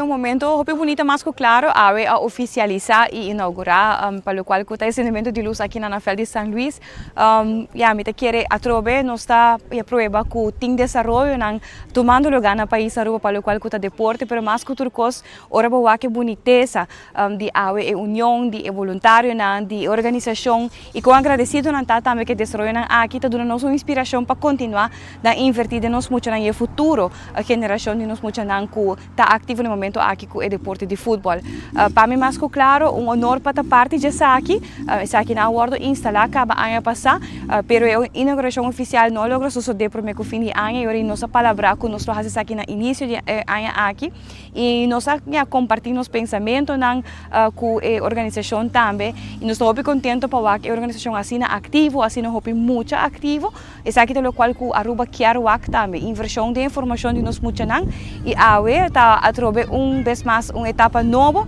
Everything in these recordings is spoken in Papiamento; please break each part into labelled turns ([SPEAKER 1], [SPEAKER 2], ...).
[SPEAKER 1] Un momento hopi bunita. Mas cu claro, awe a oficialisa y inaugura pa locual cu ta encendimento di luz aki na veld di San Luis. Ya, mi ta kere atrobe nos ta ya prueba cu tin desaroyo nan tumando luga na pais Aruba pa locual cu ta deporte, pero mas cu tur cos, ora bo wak e bunitesa di awe, e union di e voluntario nan, di organisacion y con agradecido nan ta tambe cu desaroyo nan aki ta duna nos un inspiracion pa continua na inverti den nos muchanan y futuro generacion di nos muchanan cu ta activo na momento aki cu e deporte di futbol. Pa mi, mas cu claro, un honor pa ta parti di esaki. Esaki nan a wordo instala caba aña pasa, pero e inauguracion oficial no a logra sucede prome cu fin di aña y awor nos a palabra cu nos lo haci esaki na inicio di aña aki y nos a, ya, comparti nos pensamento nan cu e organisacion tambe y nos ta hopi contento pa wak e organisacion asina activo, asina hopi mucha activo. Esaki ta locual cu Aruba kier wak tambe, inversion den formacion di nos muchanan, y awe ta atrobe un bes mas un etapa nobo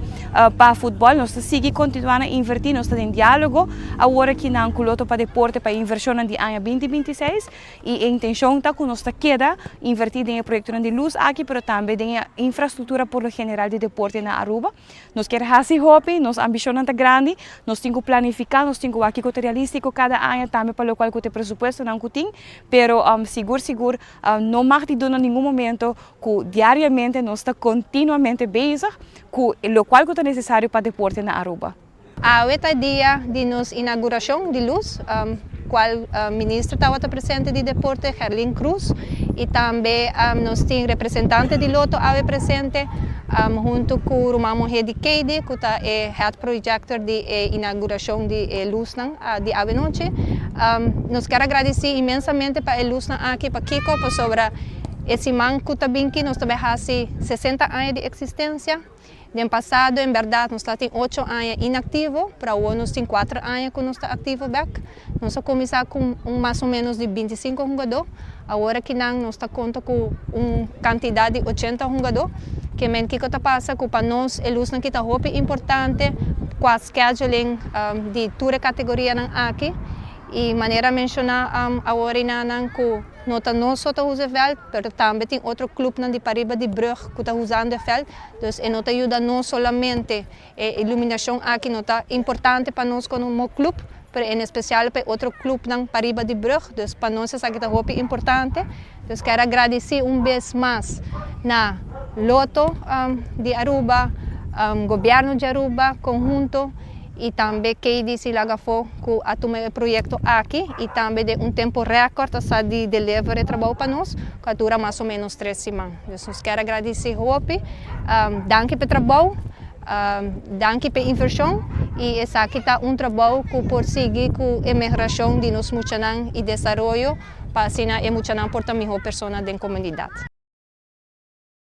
[SPEAKER 1] pa futbol. Nos ta sigui continua na inverti, nos ta den dialogo awor aki nan cu Lotto pa Deporte pa inversion di aña 2026 y e intencion ta cu nos ta keda inverti den proyecto di luz aki, pero tambe den infrastructura por lo general di deporte na Aruba. Nos kier haci hopi, nos ambicion ta grandi, nos tin cu planifica, nos tin cu aki cu realistico cada aña tambe pa locual cu e presupuesto nan cu tin, pero sigur sigur no mag di duna ningun momento cu diariamente nos ta continuamente bezig cu locual cu ta necesario pa deporte na Aruba.
[SPEAKER 2] Awe ta dia di nos inauguracion di luz, cual minister tabata presente di deporte, Gerlin Cruz, y tambe nos tin representante di Lotto awe presente, hunto cu ruman muhe di Keidi, cu ta e head projector di inauguracion di luz di awe nochi. Nos kier gradici inmensamente pa e luz aki, pa Kiko, pasobra e siman cu ta bin aki, nos tambe haci 60 aña di existencia. Den pasado, en berdad, nos tin 8 aña inactivo, pa awor nos tin 4 aña cu nos ta activo back. Nos a cuminsa cu un mas o menos di 25 hungado, awor aki nos ta conta cu un cantidad di 80 hungado, kiermen kico ta pasa cu pa nos e luz aki ta hopi importante, cu e scheduling di tur categoria nan aki, y manera menciona awor nan cu no ta nos so ta usa veld, pero tambe tin otro club nan di pariba di brug cu ta usando veld, dus e no ta yuda no solamente e iluminacion aki, no ta importante pa nos como club, pero en especial pa otro club nan pariba di brug, dus pa nos esaki ta hopi importante. Dus kier gradici un bes mas na Lotto di Aruba, gobierno di Aruba conhunto y tambe KDC Lagafo cu a tuma e proyecto aki y tambe den un tempo record a di deliver e trabou pa nos, cu a dura mas o menos 3 siman. Dus nos kier gradici hopi, danki pa e trabou, danki pa e inversion y esaki ta un trabou cu por sigui cu e mehoracion di nos muchanan y desaroyo pa asina e muchanan por ta miho persona den comunidad.